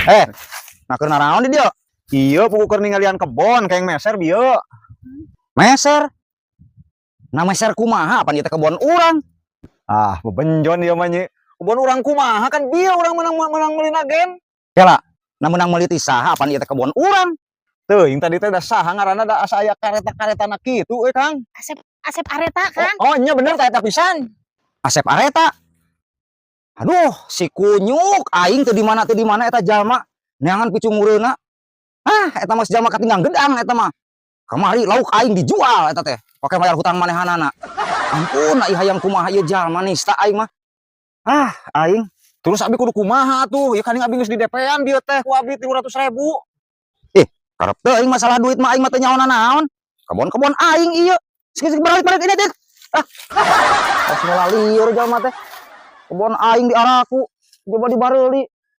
Eh, nah, keur naraon di dieu? Iya, puguh keur ningalian kebon kayak meser bieu. Meser? Nah, meser kumaha, pan ieu teh kebon urang? Ah, bebenjon ieu mah, Nyi. Kebon urang kumaha, kan bieu urang menang menang meuli gen. Kela, nah, menang meuli ti saha, pan ieu teh kebon urang? Teuing, tadi teh da saha ngaranna, da asa aya kareta-karetana kitu euy, Kang. Asep, Asep Areta, Kang. Oh, nya bener tah eta pisan. Asep Areta. Aduh, si kunyuk aing teu di mana eta jalma. Neangan picungureuna. Ah, eta mah si jalma katinggang gedang eta mah. Kamari lauk aing dijual eta teh. Pake bayar hutang manehanana. Ampun, ai hayang kumaha ieu jalma, nista aing mah. Ah, aing. Terus abi kudu kumaha tuh? Ya kan abi geus di DP-an bieu teh ku abi 300.000. Eh, karep teuing masalah duit mah, aing mah teu nyaho naon. Kebon-kebon aing ieu. Sik, balik-balik ini teh. Ah. Pas liur jalma teh. Kebon aing diaraku, coba dibareuli.